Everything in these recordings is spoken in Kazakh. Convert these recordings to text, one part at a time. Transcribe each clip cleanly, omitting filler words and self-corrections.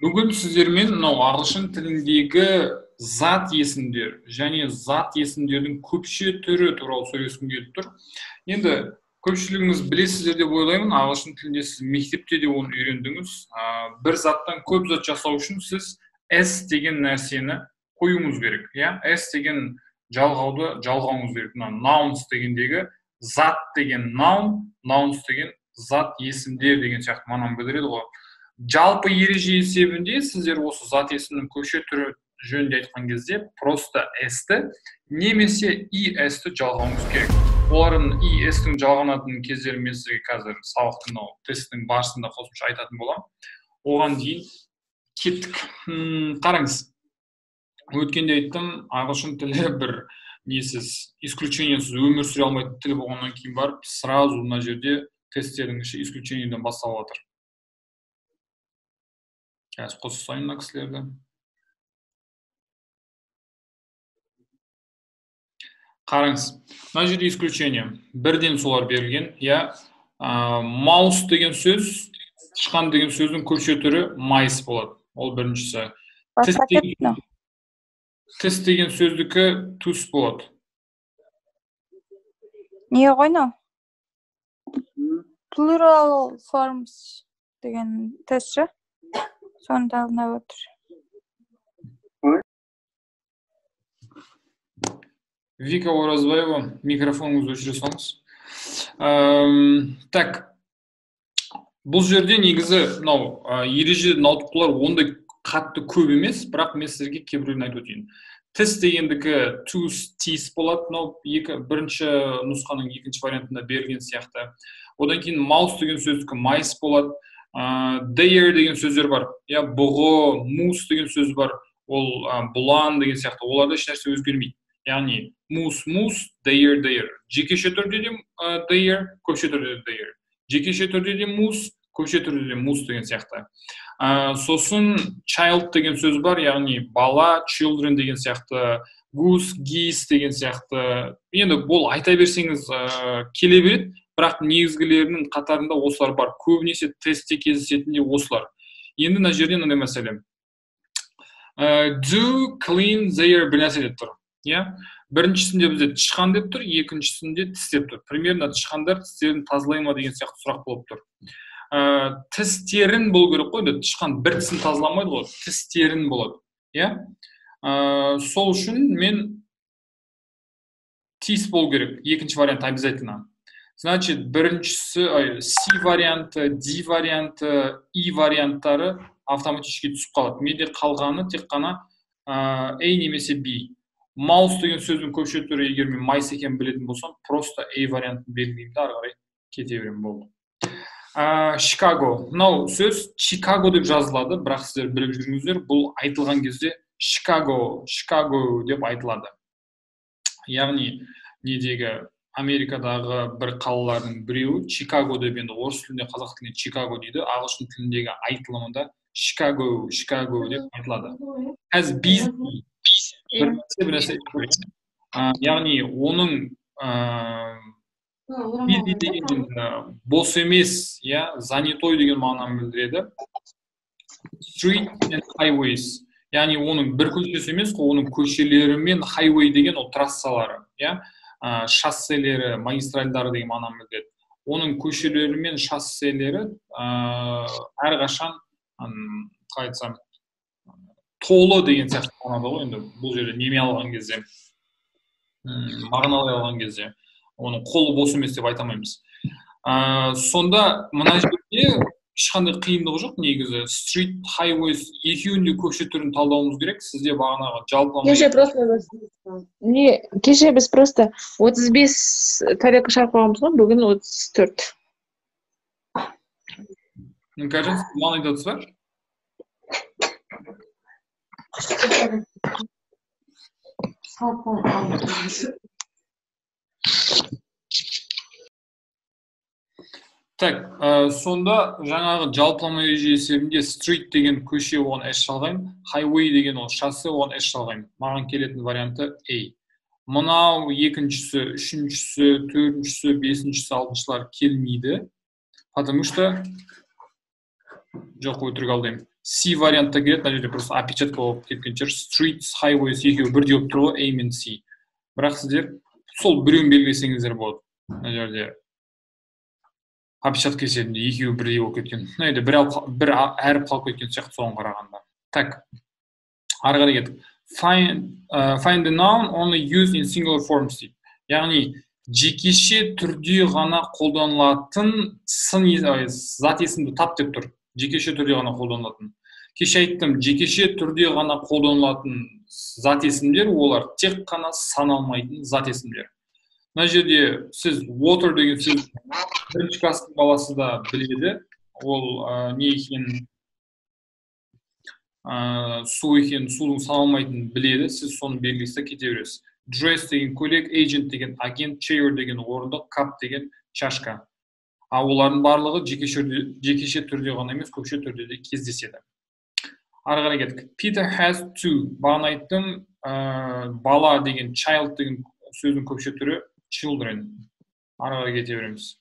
Бүгін сіздермен мынау ағылшын тіліндегі зат есімдер және зат есімдердің көпше түрі туралы сөйлескім келіп тұр. Енді көпшілігіңіз білесіздер деп ойлаймын, ағылшын тілінде сіз мектепте де оны үйрендіңіз. Бір заттан көп зат жасау үшін сіз S деген нәрсені қоюыңыз керек. Иә? S деген жалғауды жалғауыңыз керек. Мына nouns дегендегі зат деген noun, nouns деген зат есімдер деген сияқты мағынаны білдіреді ғой. Жалпы ереже есебінде сіздер осы зат есімнің көпше түрі жөнінде айтқан кезде просто S-ті немесе ES-ті жалғауыңыз керек. Олардың ES-тің жалғанатын кездерін мен сізге қазір сабақтың мынау тесттің барысында қосымша айтатын боламын. Оған дейін кеттік. Қараңыз. Өткенде айттым, ағылшын тілі бір несіз, исключениесіз өмір сүре алмайтын тіл болғаннан кейін барып сразу мына жерде тесттердің іші исключениеден басталып жатыр. Қазір қосып салайын мына кісілерді. Қараңыз, мына жерде исключение. Бірден солар берілген. Я, маус деген сөз, тышқан деген сөздің көпше түрі майс болады. Ол біріншісі. Тіс деген сөздікі түс болады. Не ғой мынау? Plural forms деген тест ше? Соны талдап отыр. Вика Оразбаева, микрофоныңызды өшіре салыңыз. Так, бұл жерде негізі мынау ережеден ауытқулар ондай қатты көп емес, бірақ мен сіздерге кейбіреуін айтып өтейін. Тіс дегендікі tooth, teeth болады, мынау бірінші нұсқаның екінші вариантында берілген сияқты. Одан кейін mouse деген сөздікі mice болады. Their деген сөздер бар. Я, бұғы, moose деген сөз бар. Ол бұлан деген сияқты. Оларда ешнәрсе өзгермейді. Яғни moose, moose, their, their. Жекеше түрде де their, көпше түрде де their. Жекеше түрде де moose, көпше түрде де moose деген сияқты. Сосын child деген сөз бар, яғни бала, children деген сияқты, goose, geese деген сияқты. Енді бұл айта берсеңіз келе береді, бірақ негізгілерінің қатарында осылар бар. Көбінесе тестте кездесетін де осылар. Енді мына жерде мынандай мәселе. Do clean their бір нәрсе деп тұр. Иә? Біріншісінде бізде тышқан деп тұр, екіншісінде тіс деп тұр. Примерно тышқандар тістерін тазалай ма деген сияқты сұрақ болып тұр. Тістерін болу керек қой, енді тышқан бір тісін тазаламайды ғой, тістерін болады. Иә? Сол үшін мен тіс болу керек, екінші вариант обязательно. Значит, біріншісі, C варианты, D варианты, E варианттары автоматически түсіп қалады. Менде қалғаны тек қана A немесе B. Mouse деген сөздің көпше түрі, егер мен mice екенін білетін болсам, просто A вариантын белгілеймін де ары қарай кете беремін, болды. Чикаго. Мынау сөз Чикаго деп жазылады, бірақ сіздер біліп жүріңіздер, бұл айтылған кезде Чикаго, Чикаго деп айтылады. Яғни недегі Америкадағы бір қалалардың біреуі Чикаго деп, енді орыс тілінде, қазақ тілінде Чикаго дейді, ағылшын тіліндегі айтылымында Чикаго, Чикаго деп айтылады. Has busy бір нәрсе, яғни оның busy деген бос емес, я, занятой деген мағынаны білдіреді. Street and highways, яғни оның бір көшесі емес қой, оның көшелері мен highway деген ол трассалары, я, шосселері, магистральдары деген мағынаны білдіреді. Оның көшелері мен шосселері әрқашан, қалай айтсам, толы деген сияқты мағынада ғой. Енді бұл жерде неме алған кезде, мағыналай алған кезде оның қолы бос емес деп айта алмаймыз. Сонда мына жерде ешқандай қиындығы жоқ негізі. Street, highways екеуінің де көпше түрін талдауымыз керек. Сізде бағанағы жалпылама Кеше просто не, кеше біз просто 35 тарелка шығарып қойғанбыз ғой, бүгін 34. Кажется, маған айтып отырсыз ба? Так, сонда жаңағы жалпылама ереже есебінде street деген көше, оған S жалғаймын, highway деген ол шоссе, оған S жалғаймын. Маған келетін варианты A. Мынау екіншісі, үшіншісі, төртіншісі, бесіншісі, алтыншылар келмейді. Потому что жоқ, өтірік алдаймын. C вариантта келеді. Мына жерде просто опечатка болып кеткен шығар. Streets, highways екеуі бірдей болып тұр ғой, A мен C. Бірақ сіздер сол біреуін белгілесеңіздер болады. Мына жерде опечатка есебінде екеуі бірдей болып кеткен. Мына жерде бір әріп қалып кеткен сияқты соған қарағанда. Так, ары қарай кеттік. Find the noun only used in singular forms дейді. Яғни жекеше түрде ғана қолданылатын зат есімді тап деп тұр. Жекеше түрде ғана қолданылатын. Кеше айттым, жекеше түрде ғана қолданылатын зат есімдер олар тек қана саналмайтын зат есімдер. Мына жерде сіз water деген сөз бірінші класстың баласы да біледі. Ол не екенін, су екенін, судың саналмайтынын біледі. Сіз соны белгілейсіз де кете бересіз. Dress деген көйлек, agent деген агент, chair деген орындық, cup деген чашка. А олардың барлығы жекеше түрде ғана емес, көпше түрде де кездеседі. Ары қарай кеттік. Peter has two. Бағана айттым, бала деген child деген сөздің көпше түрі children. Ары қарай кете береміз.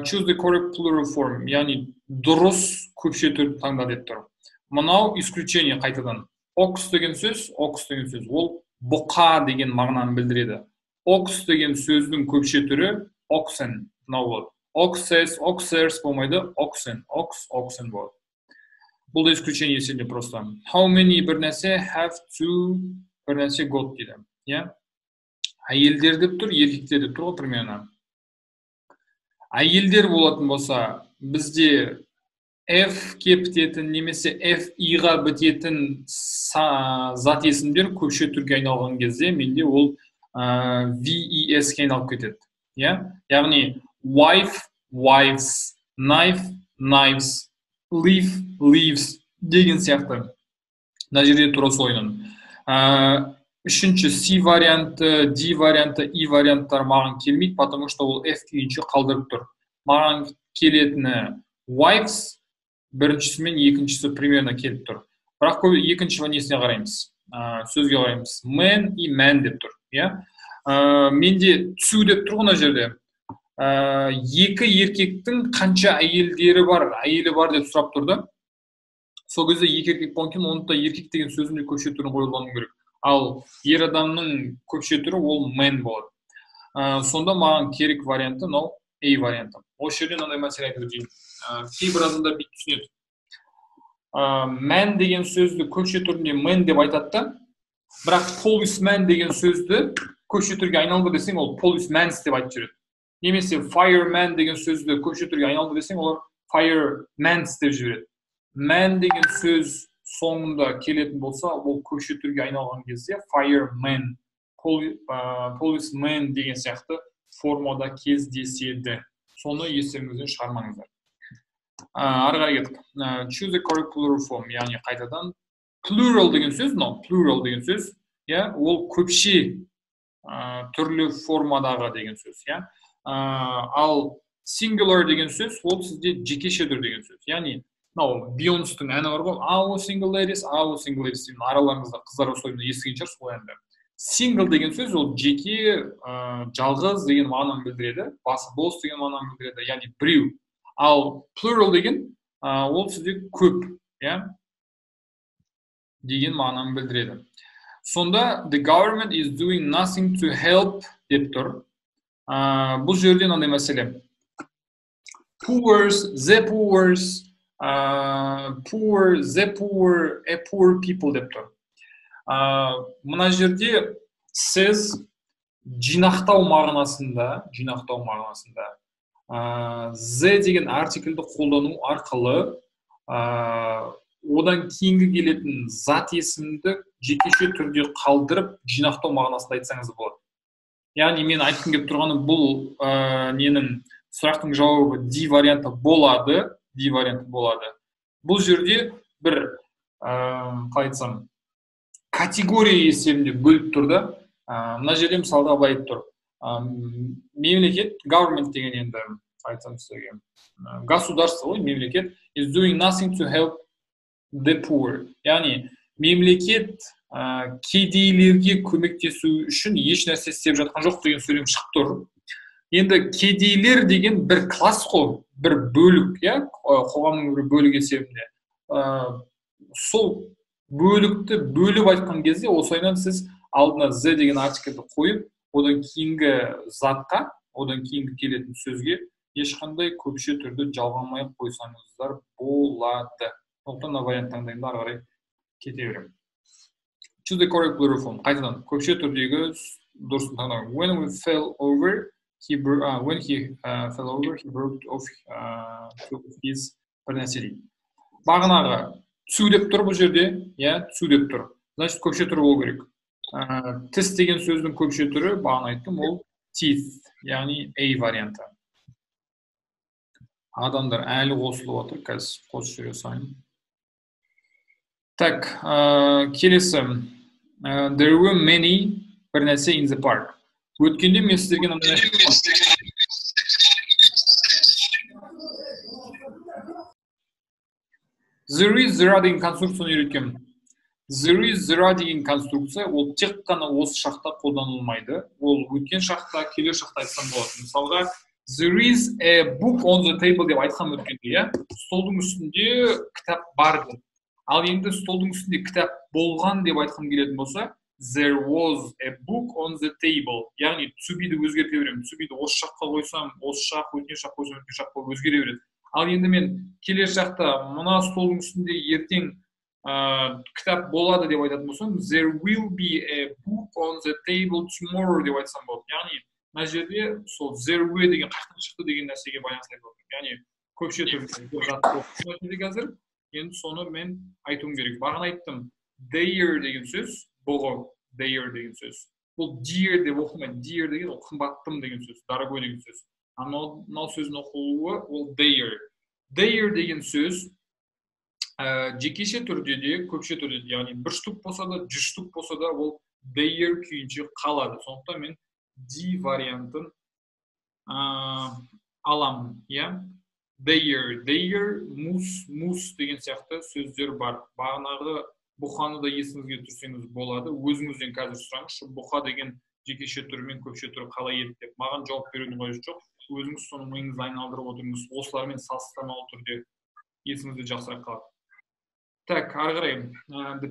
Choose the correct plural form, яғни дұрыс көпше түрді таңда деп тұр. Мынау исключение қайтадан. Ox деген сөз, ox деген сөз, ол бұқа деген мағынаны білдіреді. Ox деген сөздің көпше түрі oxen, мынау болады. Oxes, oxers болмайды, oxen, ox, oxen болады. Бұл да исключение есебінде просто. How many бір нәрсе have to бір нәрсе got дейді. Иә? Әйелдер деп тұр, еркектер деп тұр ғой примерно. Әйелдер болатын болса, бізде F-ке бітетін немесе F-I-ға бітетін зат есімдер көпше түрге айналған кезде менде ол V-E-S-ке айналып кетеді. Иә? Яғни wife, wives, knife, knives, leaf, leaves деген сияқты. Мына жерде тура солайынан. Үшінші C варианты, D варианты, E варианттар маған келмейді, потому что ол F күйінше қалдырып тұр. Маған келетіні wives, біріншісі мен екіншісі примерно келіп тұр. Бірақ екінші несіне қараймыз, сөзге қараймыз. Man и man деп тұр. Иә? Менде two деп тұр ғой мына жерде. Екі еркектің қанша әйелдері бар, әйелі бар деп сұрап тұр да. Сол кезде екі еркек болған кейін оны да еркек деген сөздің де көпше түрін қолдану керек. Ал ер адамның көпше түрі ол man болады. Сонда маған керек варианты мынау A варианты. Осы жерде мынандай мәселе айтып өтейін. Кейбір адамдар бүйтіп түсінеді. Man деген сөзді көпше түрінде man деп айтады да, бірақ policeman деген сөзді көпше түрге айналды десең, ол policemans деп айтып жүреді. Немесе fireman деген сөзді көпше түрге айналды десең, олар firemans деп жібереді. Man деген сөз соңында келетін болса, ол көпше түрге айналған кезде fireman, policeman деген сияқты формада кездеседі. Соны естеріңізден шығармаңыздар. Ары қарай кеттік. Choose the correct plural form, яғни қайтадан plural деген сөз, мынау plural деген сөз, иә, ол көпше түрлі формадағы деген сөз, иә. Ал singular деген сөз ол сізде жекеше түр деген сөз. Яғни мынау Бейонстың әні бар ғой, All single ladies, all single ladies деген, араларыңызда қыздар болса естіген шығарсыз ол әнді. Single деген сөз ол жеке, жалғыз деген мағынаны білдіреді, басы бос деген мағынаны білдіреді, яғни біреу. Ал plural деген ол сізде көп, иә, деген мағынаны білдіреді. Сонда the government is doing nothing to help деп тұр. Бұл жерде мынандай мәселе. Poors, the poors, poor, the poor, a poor people деп тұр. Мына жерде сіз жинақтау мағынасында, the деген артикльді қолдану арқылы одан кейінгі келетін зат есімді жекеше түрде қалдырып жинақтау мағынасында айтсаңыз болады. Яғни мен айтқым келіп тұрғаны бұл ненің сұрақтың жауабы D варианты болады, D варианты болады. Бұл жерде бір қалай айтсам, категория есебінде бөліп тұр да. Мына жерде мысалға былай айтып тұр. Мемлекет, government деген енді айтсам сіздерге, государство ғой, мемлекет is doing nothing to help the poor. Яғни мемлекет кедейлерге көмектесу үшін еш нәрсе істеп жатқан жоқ деген сөйлем шығып тұр. Енді кедейлер деген бір класс қой, бір бөлік, иә, қоғамның бір бөлігі есебінде. Сол бөлікті бөліп айтқан кезде осылайынан сіз алдына the деген артикльді қойып, одан кейінгі затқа, одан кейінгі келетін сөзге ешқандай көпше түрді жалғамай қойсаңыздар болады. Сондықтан мына вариант таңдаймын да, ары қарай кете беремін. Choose the correct plural form. Қайтадан көпше түрдегі дұрысын таңдау. When we fell over, he when he fell over, he broke off his бір нәрсе дейді. Бағанағы түсу деп тұр бұл жерде, иә, түсу деп тұр. Значит, көпше түрі болу керек. Тіс деген сөздің көпше түрі, бағана айттым, ол teeth, яғни A варианты. Адамдар әлі қосылып отыр, қазір қосып жүре салайын. Так, келесі. There were many бір нәрсе in the park. Өткенде мен сіздерге мынандай There is, there are деген конструкцияны үйреткенмін. There is, there are деген конструкция ол тек қана осы шақта қолданылмайды. Ол өткен шақта, келер шақта айтсам болады. Мысалға, there is a book on the table деп айтқан өткенде, иә? Столдың үстінде кітап бар деп. Ал енді столдың үстінде кітап болған деп айтқым келетін болса, there was a book on the table. Яғни to be-ді өзгерте беремін. To be-ді осы шаққа қойсам, осы шақ, өткен шақ қойсам, өткен шақ қойып өзгере береді. Ал енді мен келер шақта мына столдың үстінде ертең кітап болады деп айтатын болсам, there will be a book on the table tomorrow деп айтсам болады. Яғни мына жерде сол there will деген қаяқтан шықты деген нәрсеге байланысты айтып отырмын. Яғни көпше түрде қазір енді соны мен айтуым керек. Бағана айттым, their деген сөз, бұғы, their деген сөз. Бұл dear деп оқылмайды. Dear деген ол қымбаттым деген сөз, дорогой деген сөз. Мынау сөздің оқылуы ол their. Their деген сөз жекеше түрде де, көпше түрде де, яғни бір штук болса да, 100 штук болса да, ол their күйінше қалады. Сондықтан мен D вариантын аламын, иә. Their, their, мус, мус деген сияқты сөздер бар. Бағанағы бұқаны да есіңізге түсірсеңіз болады. Өзіңізден қазір сұраңызшы, бұқа деген жекеше түрі мен көпше түрі қалай еді деп. Маған жауап берудің қажеті жоқ. Өзіңіз соны миыңызды айналдырып отырыңыз. Осылармен салыстырмалы түрде есіңізде жақсырақ қалады. Так, ары қарай. The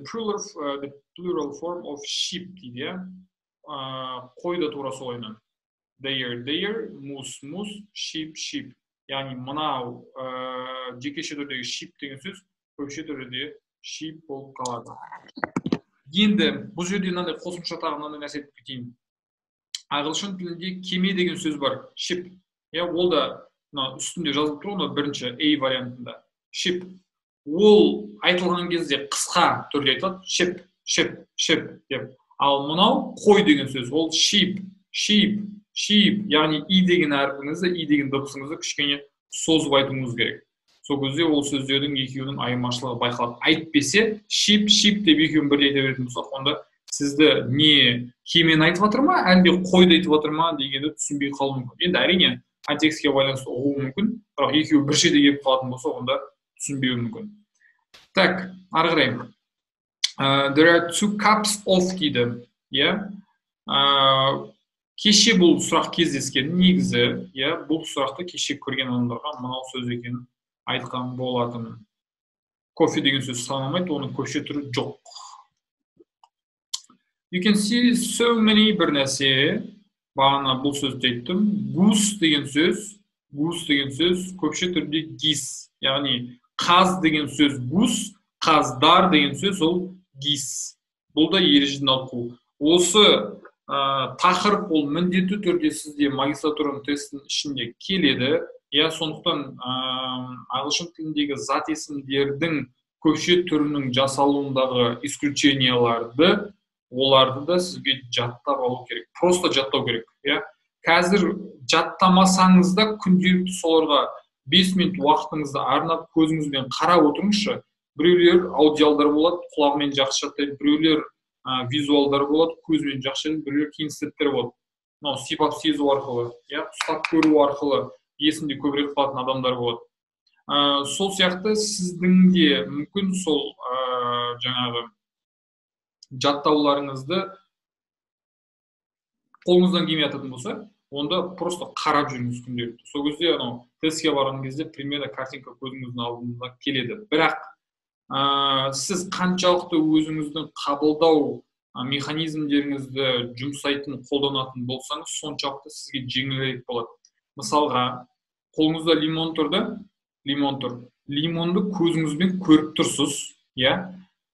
plural form of sheep дейді, иә. Қой да тура солайынан. Their, their, мус, мус, sheep, sheep. Яғни мынау жекеше түрдегі sheep деген сөз көпше түрде sheep болып қалады. Енді бұл жерде мынандай қосымша тағы мынандай нәрсе айтып кетейін. Ағылшын тілінде кеме деген сөз бар, ship. Иә, ол да мына үстінде жазылып тұр ғой, бірінші A вариантында. Ship. Ол айтылған кезде қысқа түрде айтылады, ship, ship, ship деп. Ал мынау қой деген сөз, ол sheep, sheep, sheep, яғни и деген әрпіңізді, и деген дыбысыңызды кішкене созып айтуыңыз керек. Сол кезде ол сөздердің екеуінің айырмашылығы байқалады. Әйтпесе sheep, sheep деп екеуін бірдей айта беретін болсақ, онда сізді не кемені айтып жатыр ма, әлде қойды айтып жатыр ма дегенді түсінбей қалуы мүмкін. Енді әрине контекстке байланысты ұғуы мүмкін, бірақ екеуі бір жерде келіп қалатын болса, онда түсінбеуі мүмкін. Так, ары қарай. There are two cups of дейді, иә. Кеше бұл сұрақ кездескен негізі, иә, бұл сұрақты кеше көрген адамдарға мынау сөз екенін айтқан болатынмын. Кофе деген сөз саналмайды, оның көпше түрі жоқ. You can see so many бір нәрсе. Бағана бұл сөзді айттым. Goose деген сөз, goose деген сөз көпше түрде geese, яғни қаз деген сөз goose, қаздар деген сөз ол geese. Бұл да ережеден ауытқу. Осы тақырып ол міндетті түрде сізде магистратураның тестінің ішінде келеді. Иә, сондықтан ағылшын тіліндегі зат есімдердің көпше түрінің жасалуындағы исключенияларды, оларды да сізге жаттап алу керек. Просто жаттау керек, иә. Қазір жаттамасаңыз да күнделікті соларға 5 минут уақытыңызды арнап көзіңізбен қарап отырыңызшы. Біреулер аудиалдар болады, құлағымен жақсы жаттайды, біреулер визуалдар болады, көзімен жақсы жаттайды, біреулер кинестеттер болады. Мынау сипап сезу арқылы, иә, ұстап көру арқылы есінде көбірек қалатын адамдар болады. Сол сияқты сіздің де мүмкін сол жаңағы жаттауларыңызды қолыңыздан келмей жататын болса, онда просто қарап жүріңіз күнделікті. Сол кезде анау тестке барған кезде примерно картинка көзіңіздің алдында келеді. Бірақ Сіз қаншалықты өзіңіздің қабылдау механизмдеріңізді жұмсайтын, қолданатын болсаңыз, соншалықты сізге жеңілірек болады. Мысалға, қолыңызда лимон тұр да, лимон тұр. Лимонды көзіңізбен көріп тұрсыз, иә?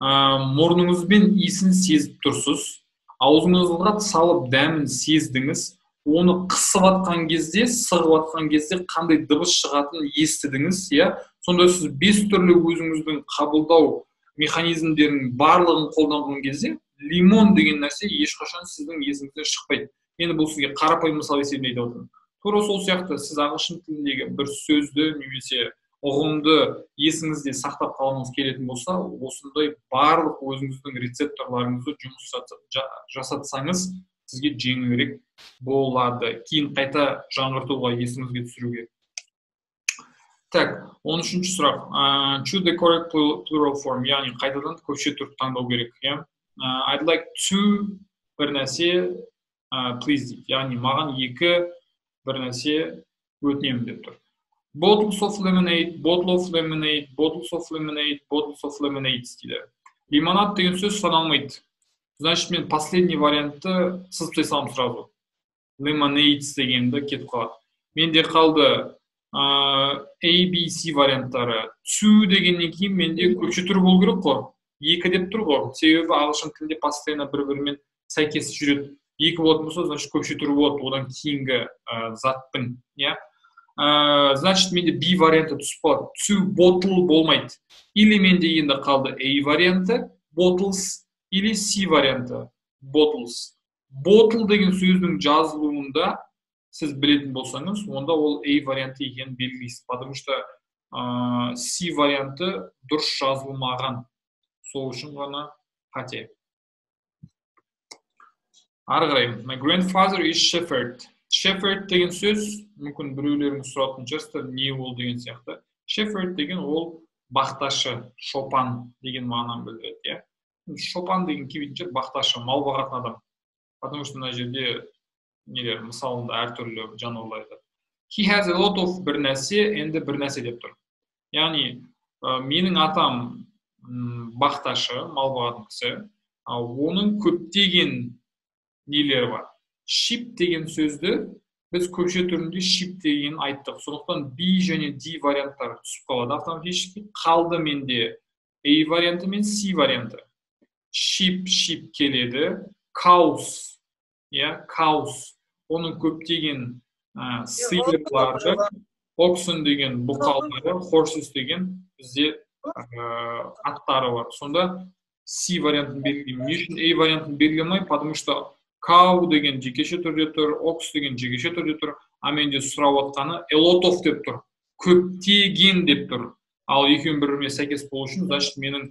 Мұрныңызбен иісін сезіп тұрсыз, аузыңызға салып дәмін сездіңіз, оны қысып атқан кезде, сығып атқан кезде қандай дыбыс шығатынын естідіңіз, иә? Сонда сіз 5 түрлі өзіңіздің қабылдау механизмдерінің барлығын қолданған кезде лимон деген нәрсе ешқашан сіздің есіңізден шықпайды. Енді бұл сізге қарапайым мысал есебінде айтып отырмын. Тура сол сияқты сіз ағылшын тіліндегі бір сөзді немесе ұғымды есіңізде сақтап қалғыңыз келетін болса, осындай барлық өзіңіздің рецепторларыңызды жұмыс жасатсаңыз, сізге жеңілірек болады. Кейін қайта жаңғыртуға, есіңізге түсіруге. Так, 13-ші сұрақ. Choose the correct plural form, яғни қайтадан көпше түрді таңдау керек, иә? I'd like to бір нәрсе, please дейді. Яғни маған 2 бір нәрсе өтінемін деп тұр. Bottles of lemonade, bottle of lemonade, bottles of lemonade, bottles of lemonade дейді. Лимонад деген сөз саналмайды. Значит, мен последний вариантты сызып тастай саламын сразу. Lemonades дегенді кетіп қалады. Менде қалды A, B, C варианттары. Two дегеннен кейін менде көпше түрі болу керек қой. 2 деп тұр ғой. Себебі ағылшын тілінде постоянно бір-бірімен сәйкес жүреді. 2 болатын болса, значит, көпше түрі болады одан кейінгі заттың, иә? Значит, менде B варианты түсіп қалады. Two bottle болмайды. Или менде енді қалды A варианты, bottles, или C варианты, bottles. Bottle деген сөздің жазылуында сіз білетін болсаңыз, онда ол A варианты екенін белгілейсіз. Потому что C варианты дұрыс жазылмаған. Сол үшін ғана қате. Ары қарай. My grandfather is shepherd. Shepherd деген сөз, мүмкін біреулеріңіз сұратын шығарсыздар, не ол деген сияқты. Shepherd деген ол бақташы, шопан деген мағынаны білдіреді, иә? Шопан деген келмейтін шығар, бақташы, мал бағатын адам. Потому что мына жерде нелер, мысалында әртүрлі жануарлар айтады. He has a lot of бір нәрсе, енді бір нәрсе деп тұр. Яғни, менің атам бақташы, мал бағатын кісі, ал оның көптеген нелері бар. Sheep деген сөзді біз көпше түрінде sheep деген айттық. Сондықтан B және D варианттары түсіп қалады автоматически. Қалды менде A варианты мен C варианты. Sheep, sheep келеді. Cows, иә, cows. Оның көптеген сиырлары, oxen деген бұқалары, horses деген бізде аттары бар. Сонда C вариантын белгілеймін. Не үшін A вариантын белгілемей? Потому что cow деген жекеше түрде тұр, ox деген жекеше түрде тұр, а менде сұрап отқаны a lot of деп тұр, көптеген деп тұр. Ал екеуінің бір-біріне сәйкес болу үшін, значит, менің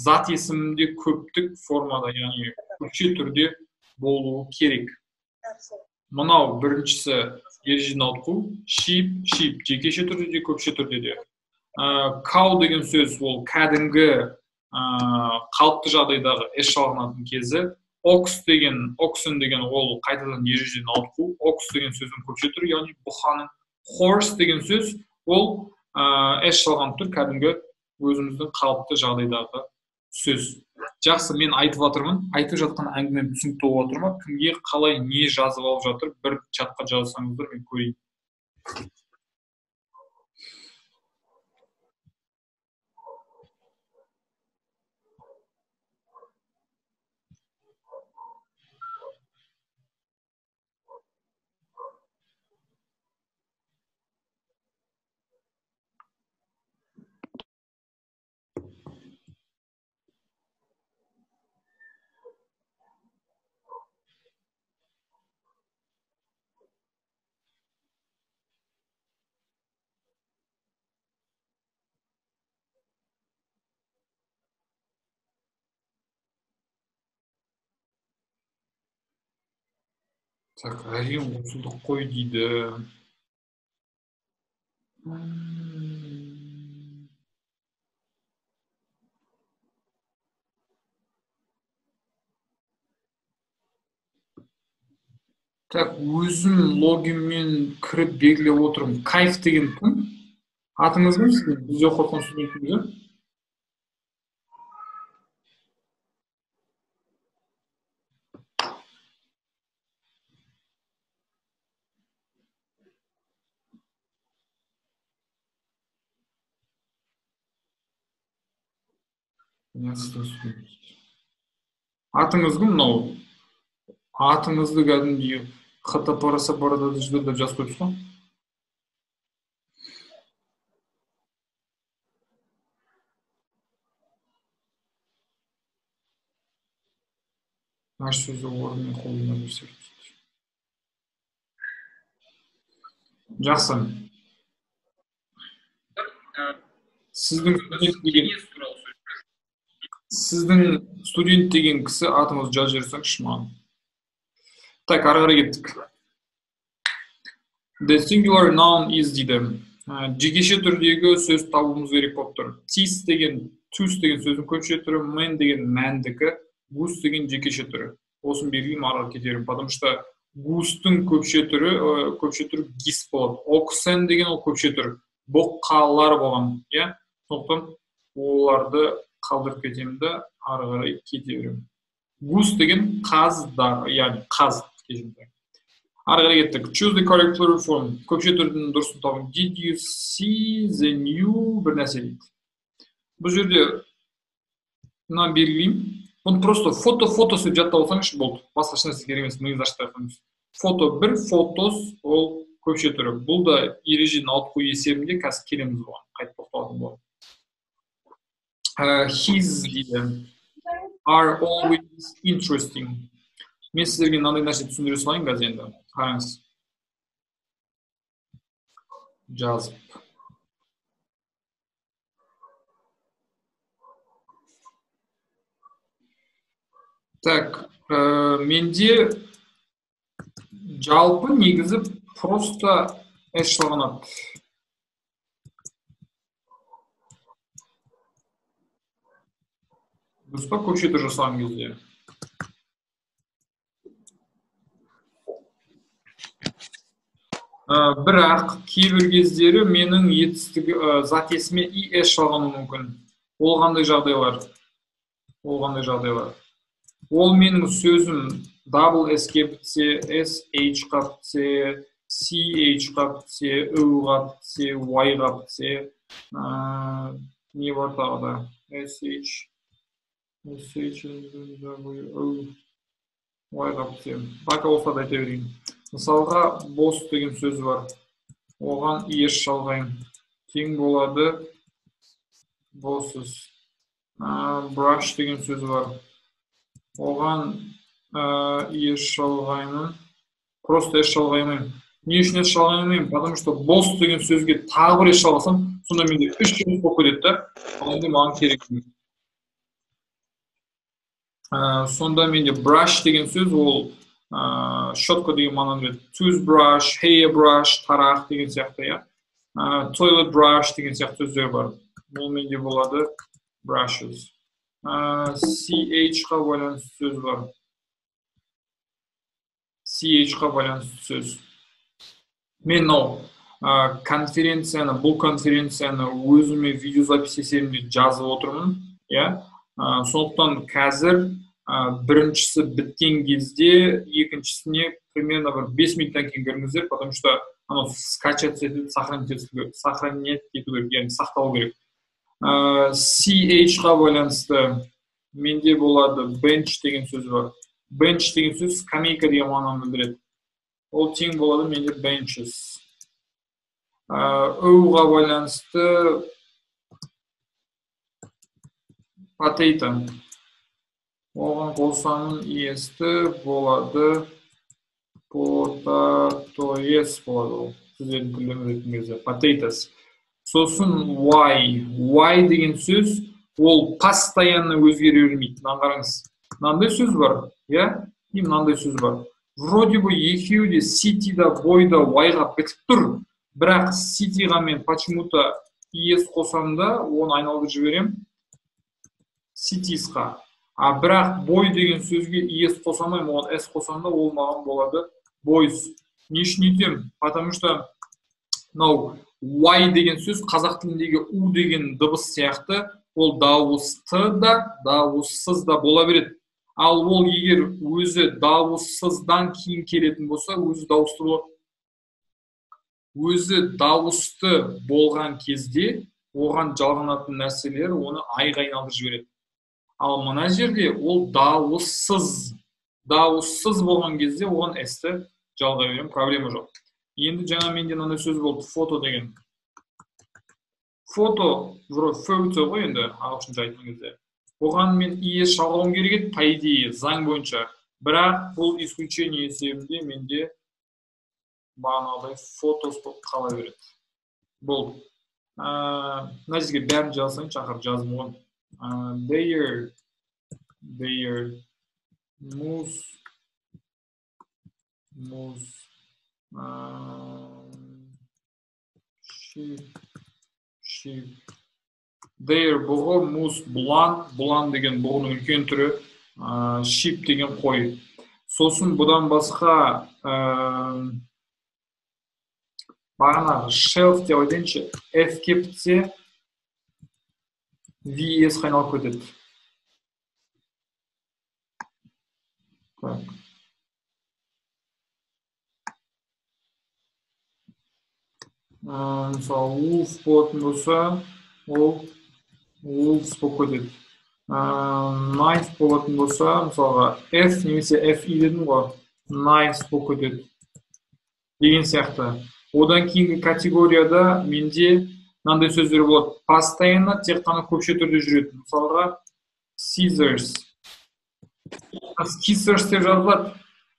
зат есімімде көптік формада, яғни көпше түрде болуы керек. Мынау біріншісі ережеден ауытқу, sheep, sheep жекеше түрде де, көпше түрде де. Cow деген сөз ол кәдімгі қалыпты жағдайдағы s жалғанатын кезі. Ox деген, oxen деген ол қайтадан ережеден ауытқу. Ox деген сөздің көпше түрі, яғни бұқаның. Horse деген сөз ол s жалғанып тұр, кәдімгі өзіміздің қалыпты жағдайдағы сөз. Жақсы, мен айтып жатырмын, айтып жатқан әңгімем түсінікті болып отыр ма? Кімге қалай не жазып алып жатыр, бір чатқа жазсаңыздар мен көрейін. Так, әрең қосылдық қой дейді. Так, өзім логинмен кіріп белгілеп отырмын. Кайф деген кім? Атыңыз кім сіздің? Бізде оқып жатқан студентіңіз, ә? Атыңыз кім мынау? Атыңызды кәдімгідей хтпрсбрдж деп жазып қойыпсыз ғой. Әр сөзді орнымен қолдана берсек. Жақсы. Сіздің студент деген кісі атыңызды жазып жіберсеңізші маған. Так, ары қарай кеттік. The singular noun is дейді. Жекеше түрдегі сөз табуымыз керек болып тұр. Tis деген, түс деген сөздің көпше түрі, мен деген мәндікі, гус деген жекеше түрі. Осын белгілеймін, ары қарай кетерім. Потому что густың көпше түрі гис болады. Оксен деген ол көпше түрі. Боққалар болған, иә? Сондықтан оларды қалдырып кетемін де ары қарай кете беремін. Гус деген қаздар, яғни қаз. Ары қарай кеттік. Choose the correct plural form. Көпше түрдің дұрысын табың. Did you see the new бір нәрсе дейді. Бұл жерде мынаны белгілеймін. Бұны просто фото деп жаттап алсаңызшы болды. Басқа ешнәрсе керек емес, миыңызды ашытпай ақ қойыңыз. Фото бір, фотос ол көпше түрі. Бұл да ереженің ауытқу есебінде қазір келеміз бұған, қайтып тоқталатын боламын. His дейді. Are always interesting. Мен сіздерге мынандай нәрсе түсіндіре салайын қазір енді. Қараңыз. Жазып. Так, менде жалпы негізі просто S жалғанады. Дұрыс па, көпше түр жасаған кезде? Бірақ кейбір кездері менің етістігі зат есіме ес жалғануы мүмкін. Ол қандай жағдайлар? Ол қандай жағдайлар? Ол менің сөзім double S-ке бітсе, SH-қа бітсе, CH-қа бітсе, U-ға бітсе, Y-ға бітсе, не бар тағы да? SH, SH, W, U, Y-ға бітсе. Пока болса да айта берейін. Мысалға, бос деген сөз бар. Оған ес жалғаймын. Тең болады bosses. Brush деген сөз бар. Оған ес жалғаймын. Просто ес жалғаймын. Не үшін ес жалғаймын? Потому что бос деген сөзге тағы бір ес жалғасам, сонда менде үш сөз болып кетеді да. Ал енді маған керек емес. Сонда менде brush деген сөз ол щетка деген мағынаны береді. Toothbrush, hairbrush, тарақ деген сияқты, иә. Toilet brush деген сияқты сөздер бар. Ол менде болады brushes. CH-қа байланысты сөз бар. CH-қа байланысты сөз. Мен мынау конференцияны, бұл конференцияны өзіме видеозапись есебінде жазып отырмын, иә. Сондықтан қазір біріншісі біткен кезде екіншісіне примерно бір 5 минуттан кейін кіріңіздер, потому что анау скачать етіп, сохранить ету керек, яғни сақталу керек. CH-қа байланысты менде болады bench деген сөз бар. Bench деген сөз скамейка деген мағынаны білдіреді. Ол тең болады менде benches. U-ға байланысты potato. Оған қосамын ес-ті болады potatoes болады ол. Сіздердің тілдеріңіз өткен кезде potatoes. Сосын y. Y деген сөз ол постоянно өзгере бермейді. Мынаны қараңыз. Мынандай сөз бар, иә? И мынандай сөз бар. Вроде бы екеуі де city-да, boy-да y-ға бітіп тұр. Бірақ city-ға мен почему-то es қосамын да, оны айналдырып жіберемін cities-қа. А бірақ boy деген сөзге es қоса алмаймын, оған s қосамын да, ол маған болады boys. Не үшін өйтемін? Потому что мынау y деген сөз қазақ тіліндегі у деген дыбыс сияқты, ол дауысты да, дауыссыз да бола береді. Ал ол егер өзі дауыссыздан кейін келетін болса, өзі дауысты болады. Өзі дауысты болған кезде оған жалғанатын нәрселер оны айға айналдырып жібереді. Ал мына жерде ол дауыссыз. Дауыссыз болған кезде оған S-ті жалғай беремін, проблема жоқ. Енді жаңа менде мынандай сөз болды, фото деген. Фото, вроде фото ғой енді ағылшынша айтқан кезде. Оған мен ES жалғауым керек еді, по идее, заң бойынша. Бірақ бұл исключение есебінде менде бағанағыдай фотос болып қала береді. Болды. Мына жерге бәрін жазсайыншы, ақыры жаздым ғой. Their, moose, sheep. Their бұғы, moose бұлан, бұлан деген бұғының үлкен түрі, sheep деген қой. Сосын бұдан басқа бағанағы shelf деп айтайыншы, F кепте VS қайналып кетеді. Так. Мысалы, wolf болатын болса, ол wolves болып кетеді. Knife болатын болса, мысалға, F немесе FE дедім ғой, knives болып кетеді деген сияқты. Одан кейінгі категорияда менде мынандай сөздер болады. Постоянно тек қана көпше түрде жүретін. Мысалға, scissors. Scissors деп жазылады,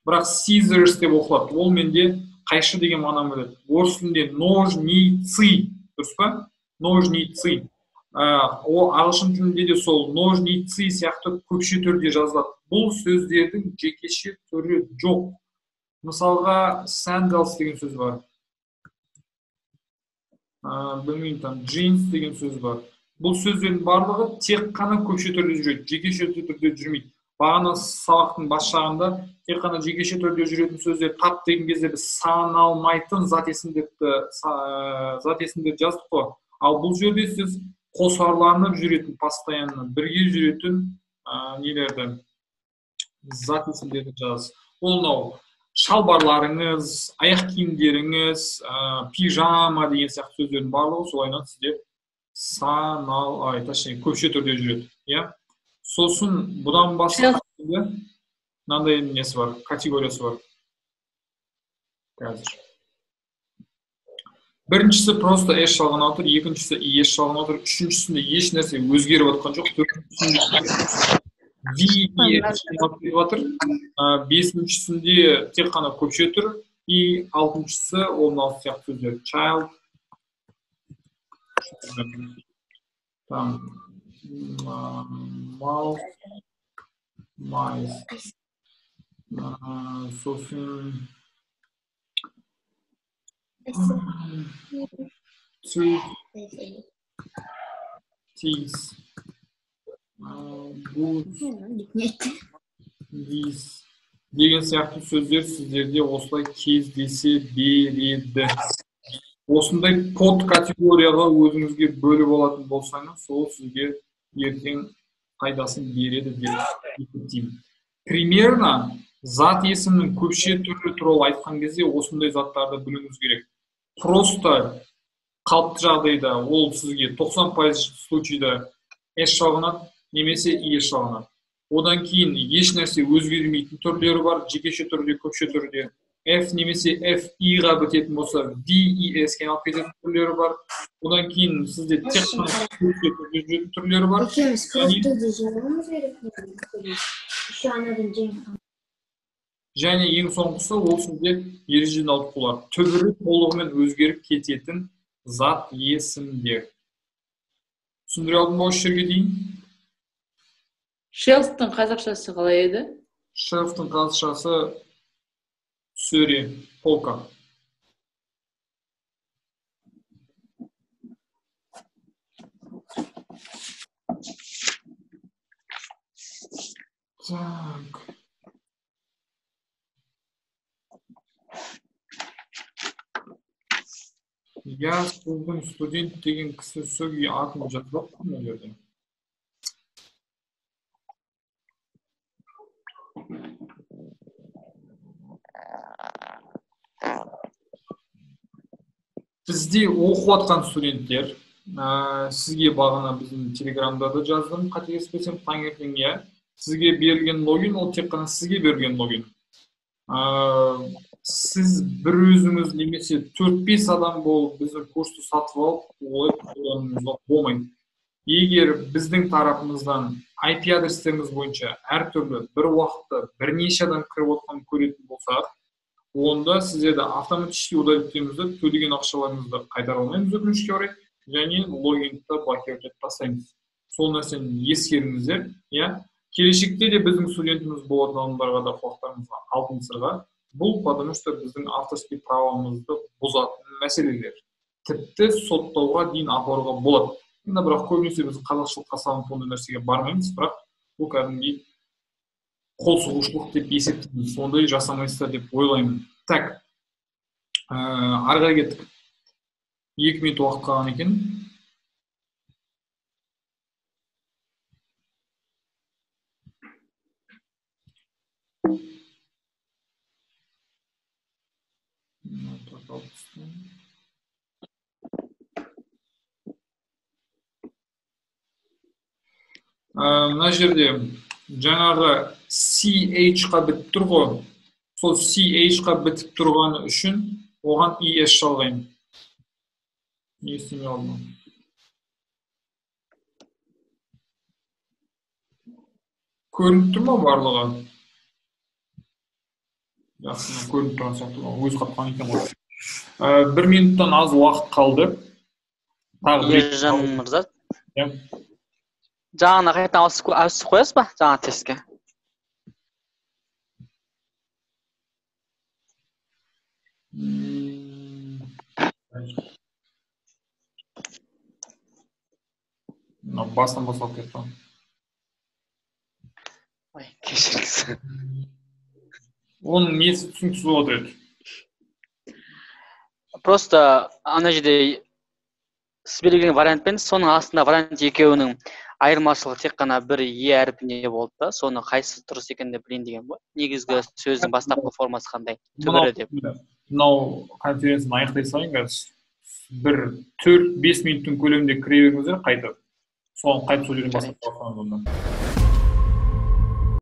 бірақ scissors деп оқылады. Ол менде қайшы деген мағынаны береді. Орыс тілінде ножницы, дұрыс па? Ножницы. О, ағылшын тілінде де сол ножницы сияқты көпше түрде жазылады. Бұл сөздердің жекеше түрі жоқ. Мысалға, sandals деген сөз бар. Білмеймін, там jeans деген сөз бар. Бұл сөздердің барлығы тек қана көпше түрде жүреді, жекеше түрде жүрмейді. Бағана сабақтың бас жағында тек қана жекеше түрде жүретін сөздер тап деген кезде біз саналмайтын зат есімдерді жаздық қой. Ал бұл жерде сіз қосарланып жүретін, постоянно бірге жүретін нелерді, зат есімдерді жазасыз. Ол мынау шалбарларыңыз, аяқ киімдеріңіз, пижама деген сияқты сөздердің барлығы солайынан сізде точнее, көпше түрде жүреді, иә? Сосын бұдан басқа мынандай несі бар, категориясы бар. Қазір. Біріншісі просто S жалғанып отыр, екіншісі ES жалғанып отыр, үшіншісінде еш нәрсе өзгеріп жатқан жоқ, төртіншісінде V E S жалғанып жатыр, бесіншісінде тек қана көпше түр, и алтыншысы ол мынау сияқты сөздер. Child, там, mouse, mice, сосын two, teeth, boots, these деген сияқты сөздер сіздерде осылай кездесе береді. Осындай под категорияға өзіңізге бөліп алатын болсаңыз, сол сізге ертең пайдасын береді деп есептеймін. Примерно зат есімнің көпше түрі туралы айтқан кезде осындай заттарды білуіңіз керек. Просто қалыпты жағдайда ол сізге 90% случайда S жалғанады немесе E жалғанады. Одан кейін еш нәрсе өзгермейтін түрлері бар, жекеше түрде, көпше түрде. F немесе F I-ға бітетін болса, V I S-ке алып кететін түрлері бар. Одан кейін сізде тек қана көпше түрде жүретін түрлері бар. Және ең соңғысы ол сізде ережеден ауытқулар. Түбірі толығымен өзгеріп кететін зат есімдер. Түсіндіре алдым ба осы жерге дейін? Шелфтің қазақшасы қалай еді? Шелфтің қазақшасы сөре, полка. Так. Я сіздің студент деген кісі сөги атын жазбапты мына жерде. Бізде оқып жатқан студенттер, Сізге бағана біздің Телеграмда да жаздым, қателеспесем таңертең, иә. Сізге берілген логин, ол тек қана сізге берілген логин. Сіз бір өзіңіз немесе 4-5 адам болып біздің курсты сатып алып, олай қолдануыңызға болмайды. Егер біздің тарапымыздан IP адрестеріңіз бойынша әртүрлі бір уақытта бірнеше адам кіріп отқанын көретін болсақ, онда сіздерді автоматически удалить етеміз де, төлеген ақшаларыңызды қайтара алмаймыз өкінішке орай, және логинді блокировать етіп тастаймыз. Сол нәрсені ескеріңіздер, иә. Келешекте де біздің студентіміз болатын адамдарға да құлақтарыңызға алтын сырға. Бұл потому что біздің авторский правомызды бұзатын мәселелер. Тіпті соттауға дейін апаруға болады. Енді бірақ көбінесе біз қазақшылыққа салынып ондай нәрсеге бармаймыз, бірақ бұл кәдімгідей қол сұғушылық деп есептейміз. Ондай жасамайсыздар деп ойлаймын. Так, ары қарай кеттік. 2 минут уақыт қалған екен. Мына жерде жаңағы CH-қа бітіп тұр ғой. Сол CH-қа бітіп тұрғаны үшін оған ES жалғаймын. Не істемей алдым. Көрініп тұр ма барлығы? Жақсы, көрініп тұрған сияқты. Өз қатқан екен ғой. 1 минуттан аз уақыт қалды. Ержан мырза. Жаңа қайтадан ауысып қоясыз ба жаңа тестке? Басынан басталып кетті. Ой, кешіріңіз. Оның несі түсініксіз болып отыр еді? Просто ана жерде сіз берген вариантпен соның астында вариант екеуінің айырмашылығы тек қана бір е әрпіне болды да, соны қайсысы дұрыс екенін де білейін деген ғой. Негізгі сөздің бастапқы формасы қандай, түбірі деп. Мынау конференцияны аяқтай салайын қазір. Бір 4-5 минуттың көлемінде кіре беріңіздер қайтып. Соны қайтып сол жерден бастап қалсаңыз онда.